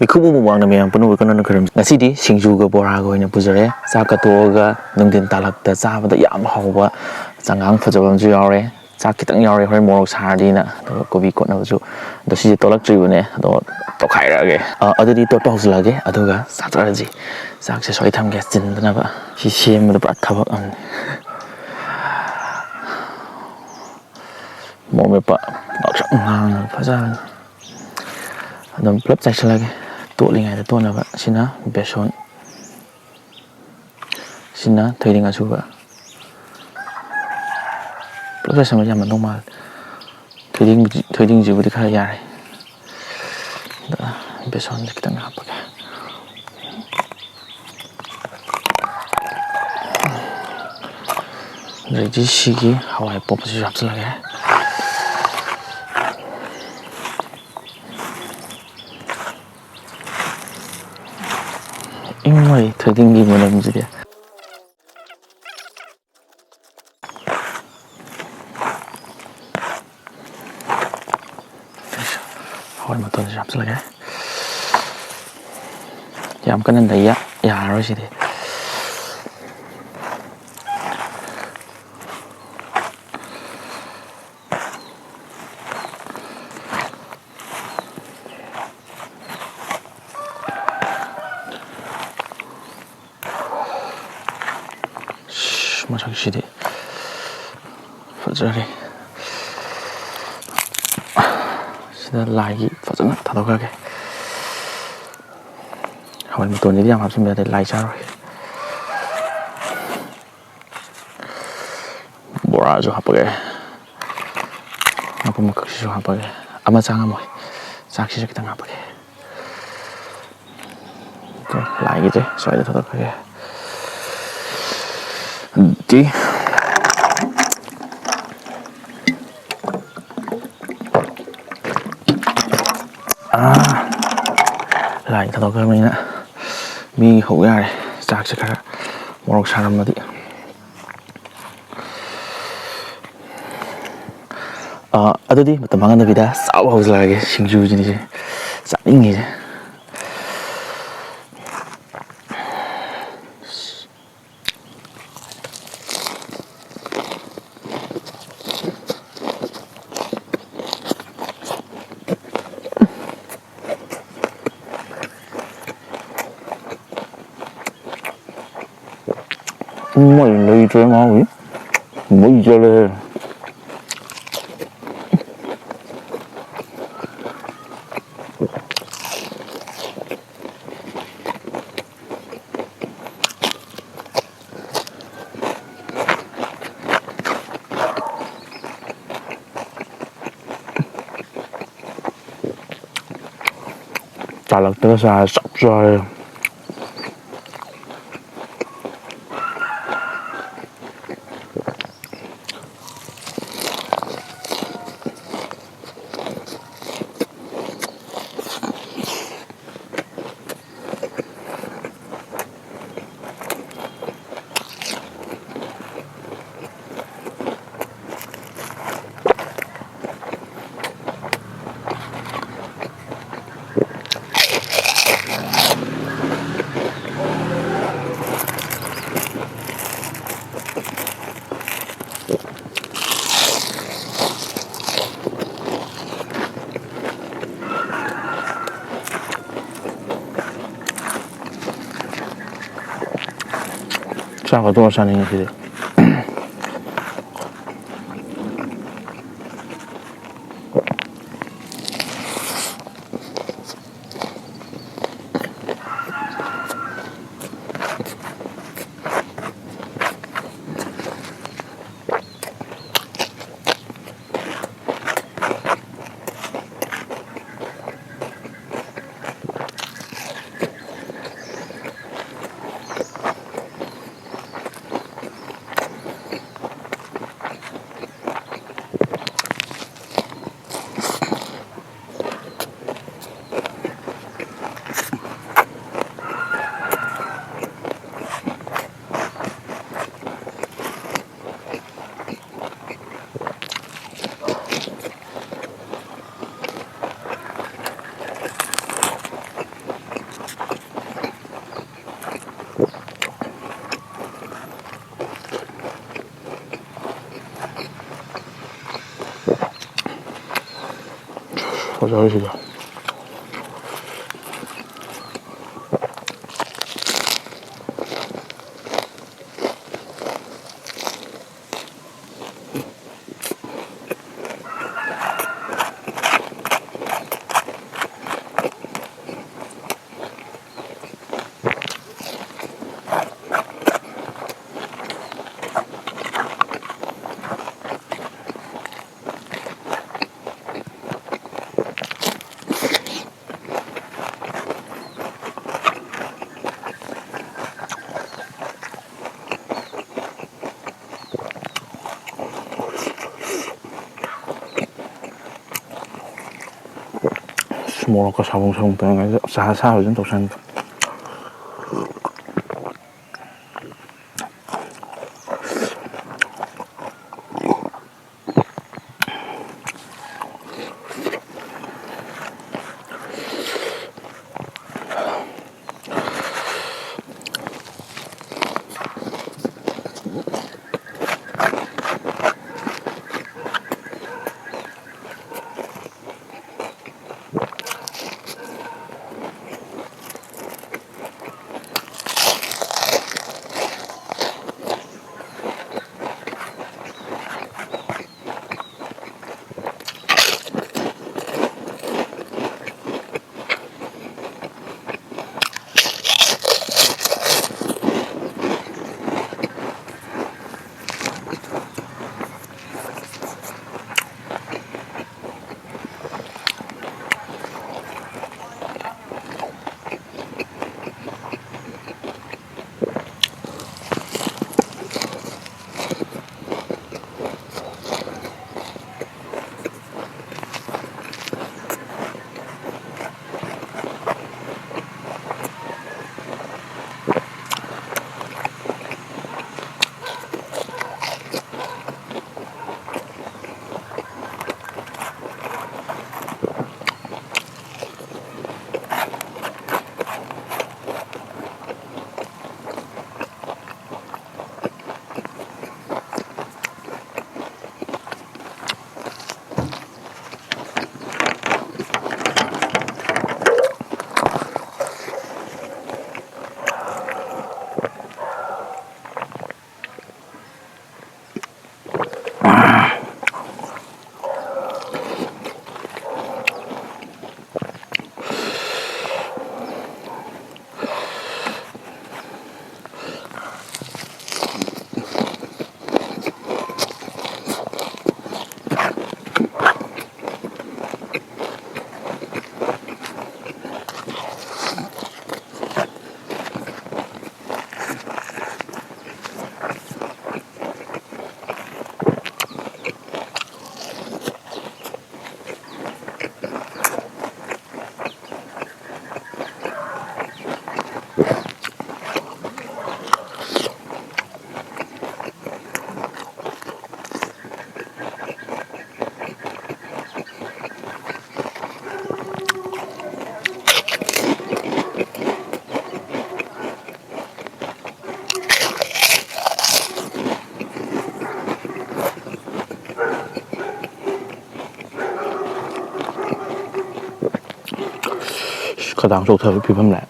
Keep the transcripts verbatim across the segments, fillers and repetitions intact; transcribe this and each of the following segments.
ꯏꯈꯨꯕꯨ ꯃꯨꯛꯕꯥꯡꯅ ꯃꯌꯥꯝ ꯄꯨꯝꯅꯃꯛ ꯀꯟꯅ ꯈꯣꯏꯔꯝ꯫ ꯉꯁꯤꯗꯤ ꯁꯤꯡꯖꯨꯒ ꯕꯣꯔꯥꯒ ꯑꯣꯏꯅ ꯄꯨꯖꯔꯦ꯫ ꯆꯥꯛꯀ ꯇꯣꯛꯑꯒ ꯅꯨꯡꯊꯤꯟ ꯇꯥꯂꯛꯇ ꯆꯥꯕꯗ ꯌꯥꯝ ꯍꯥꯎꯕ ꯆꯉꯥꯡ ꯐꯖꯕ ꯑꯃꯁꯨ ꯌꯥꯎꯔꯦ꯫ ꯆꯥꯛ ꯈꯤꯇꯪ ꯌꯥꯎꯔꯦ, ꯍꯣꯔꯦꯟ ꯃꯣꯔꯣꯛ ꯁꯥꯔꯗꯤꯅ꯫ ꯑꯗꯨꯒ ꯀꯣꯕꯤ ꯀꯣꯠꯅꯕꯁꯨ, ꯑꯗꯣ ꯁꯤꯁꯦ ꯇꯣꯠꯂꯛꯇ꯭ꯔꯤꯕꯅꯦ, ꯑꯗꯣ ꯇꯣꯠꯈꯥꯏꯔꯛꯑꯒꯦ꯫ ꯑ, ꯑꯗꯨꯗꯤ ꯇꯣꯠꯄ ꯍꯧꯖꯤꯜꯂꯛꯑꯒꯦ, ꯑꯗꯨꯒ ꯆꯥꯊꯔꯁꯤ꯫ ꯆꯥꯛꯁꯦ ꯁ꯭ꯋꯥꯏ ꯊꯝꯒꯦ ꯆꯤꯟꯗꯅꯕ꯫ ꯁꯤ ꯁꯦꯝꯕꯗ ꯄꯨꯔꯥ ꯊꯕꯛ ꯑꯃꯅꯤ꯫ ꯃꯣꯔꯣꯛ ꯃꯦꯠꯄ ꯉꯥꯡꯁꯪ ꯉꯥꯡꯉꯒ ꯐꯖꯅ ꯑꯗꯨꯝ ꯄꯨꯂꯞ ꯆꯥꯏꯁꯤꯜꯂꯒꯦ꯫ ꯇꯣꯠꯂꯤꯉꯩꯗ ꯇꯣꯠꯅꯕ꯫ ꯁꯤꯅ ꯕꯦꯁꯣꯟ, ꯁꯤꯅ ꯊꯣꯏꯗꯤꯡ ꯑꯁꯨꯕ꯫ ꯄꯨꯂꯞ ꯆꯥꯏꯁꯤꯟꯕ ꯌꯥꯝꯃꯟꯗꯧ ꯃꯥꯜꯂꯦ꯫ ꯊꯣꯏꯗꯤꯡ, ꯊꯣꯏꯗꯤꯡꯁꯤꯕꯨꯗꯤ ꯈꯔ ꯌꯥꯔꯦ꯫ ꯑꯗ ꯕꯦꯁꯣꯟꯁꯦ ꯈꯤꯇꯪ ꯍꯥꯞꯄꯒꯦ꯫ ꯑꯗꯩꯗꯤ ꯁꯤꯒꯤ ꯍꯋꯥꯏ ꯑꯄꯣꯞꯄꯁꯤꯁꯨ ꯍꯥꯞꯆꯤꯜꯂꯒꯦ꯫ ꯏꯃꯥꯏ, ꯊꯣꯏꯗꯤꯡꯒꯤ ꯃꯅꯝꯁꯤꯗꯤ꯫ ꯍꯋꯥꯏ ꯃꯇꯣꯟꯁꯤꯁꯨ ꯍꯥꯞꯆꯤꯜꯂꯒꯦ꯫ ꯌꯥꯝ ꯀꯟꯅ ꯅꯩ ꯌꯥ-, ꯌꯥꯔꯔꯣꯏ ꯁꯤꯗꯤ꯫ ꯃꯁꯛꯁꯤꯗꯤ ꯐꯖꯔꯦ꯫ ꯁꯤꯗ ꯂꯥꯏꯒꯤ ꯐꯖꯅ ꯊꯥꯗꯣꯛꯈ꯭ꯔꯒꯦ꯫ ꯍꯋꯥꯏ ꯃꯇꯣꯟꯁꯤꯗꯤ ꯌꯥꯝ ꯍꯥꯞꯆꯤꯟꯕ ꯌꯥꯗꯦ, ꯂꯥꯏ ꯆꯥꯔꯣꯏ꯫ ꯕꯣꯔꯥꯁꯨ ꯍꯥꯞꯄꯒꯦ, ꯃꯄꯨꯝ ꯃꯀꯛꯁꯤꯁꯨ ꯍꯥꯞꯄꯒꯦ꯫ ꯑꯃ ꯆꯥ ꯉꯝꯃꯣꯏ, ꯆꯥꯛꯁꯤꯁꯨ ꯈꯤꯇꯪ ꯍꯥꯞꯄꯒꯦ꯫ ꯂꯥꯏꯒꯤꯁꯦ ꯁ꯭ꯋꯥꯏꯗ ꯊꯥꯗꯣꯛꯈ꯭ꯔꯒꯦ꯫ ꯑꯗꯨꯗꯤ ꯑꯥ, ꯂꯥꯏ ꯊꯥꯗꯣꯛꯈ꯭ꯔꯕꯅꯤꯅ ꯃꯤ ꯍꯧ ꯌꯥꯔꯦ꯫ ꯆꯥꯛꯁꯦ ꯈꯔ ꯃꯣꯔꯣꯛ ꯁꯥꯔꯝꯃꯗꯤ꯫ ꯑꯥ, ꯑꯗꯨꯗꯤ ꯃꯇꯝ ꯃꯥꯡꯍꯟꯗꯕꯤꯗ ꯆꯥꯕ ꯍꯧꯖꯔꯒꯦ꯫ ꯁꯤꯡꯖꯨꯁꯤꯅꯤꯁꯦ ꯆꯥꯅꯤꯡꯉꯤꯁꯦ꯫ ꯃꯣꯏ ꯂꯩꯇ꯭ꯔꯦ ꯃꯥꯒꯤ꯫ ꯃꯩ ꯆꯠꯂꯦ꯫ ꯇꯥꯂꯛꯇꯒ ꯆꯥꯔ ꯆꯞ ꯆꯥꯔꯦ꯫ ꯆꯥꯛꯀ ꯇꯣꯛꯑ ꯆꯥꯅꯤꯡꯉꯦ ꯁꯤꯗꯤ꯫ ꯐꯖꯔꯦ ꯁꯤꯗ꯫ ꯃꯣꯔꯣꯛꯀ ꯁꯥꯕꯨꯡ ꯁꯥꯕꯨꯡ ꯇꯧꯔꯒ ꯆꯥ ꯑꯁꯥꯕꯁꯤꯅ ꯇꯧꯁꯟꯒꯦ꯫ ꯀꯗꯥꯡ ꯆꯣꯛꯊꯕꯒꯤ ꯐꯤꯕꯝ ꯂꯥꯛꯑꯦ꯫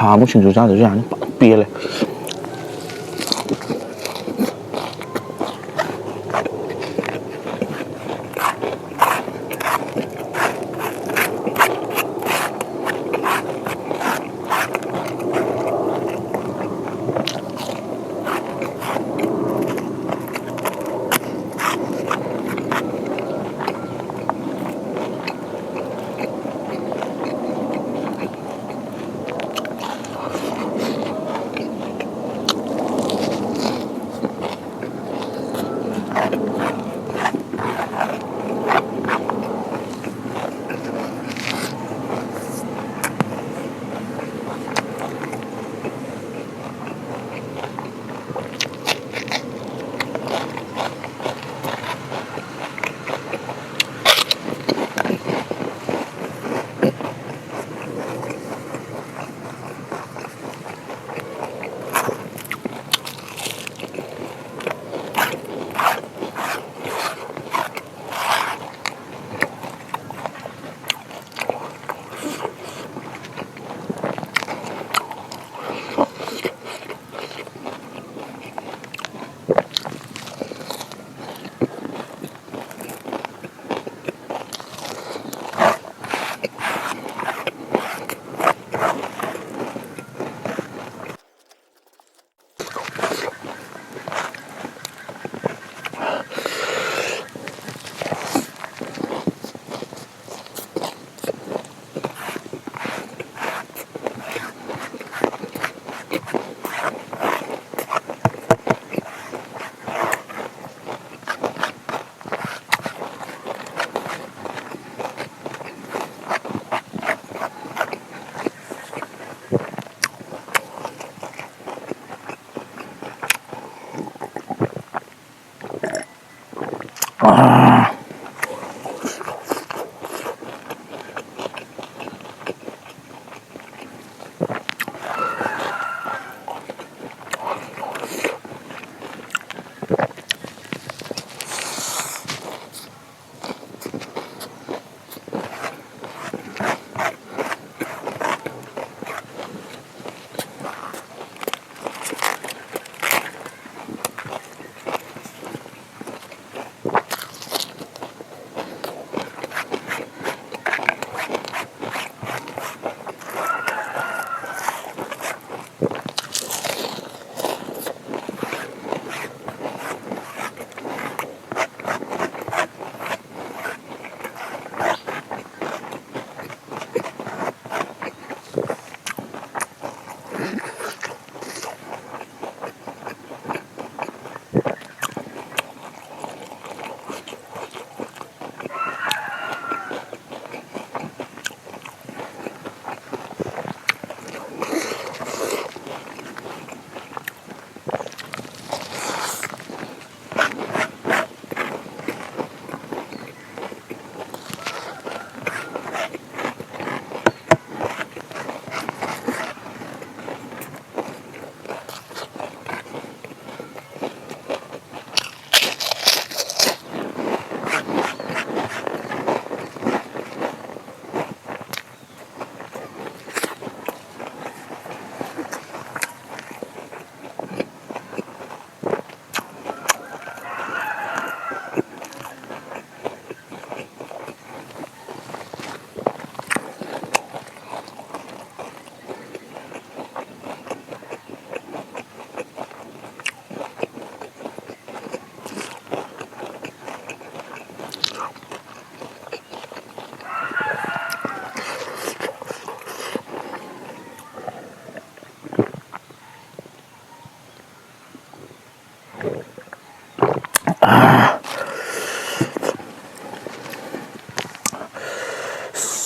ꯊꯥ ꯑꯃꯨꯛ ꯁꯤꯡꯖꯨ ꯆꯥꯗ꯭ꯔꯁꯨ ꯌꯥꯅꯤ꯫ ꯄꯦꯜꯂꯦ꯫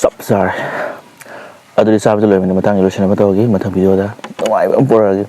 ꯆꯞ ꯆꯥꯔꯦ꯫ ꯑꯗꯨꯗꯤ ꯆꯥꯕꯗ ꯂꯣꯏꯕꯅꯤ, ꯃꯊꯪꯒꯤ ꯂꯣꯏꯁꯤꯟꯅꯕ ꯇꯧꯔꯒꯦ, ꯃꯊꯪ ꯚꯤꯗꯤꯑꯣꯗ ꯅꯨꯡꯉꯥꯏꯕ ꯑꯃ ꯄꯨꯔꯛꯑꯒꯦ꯫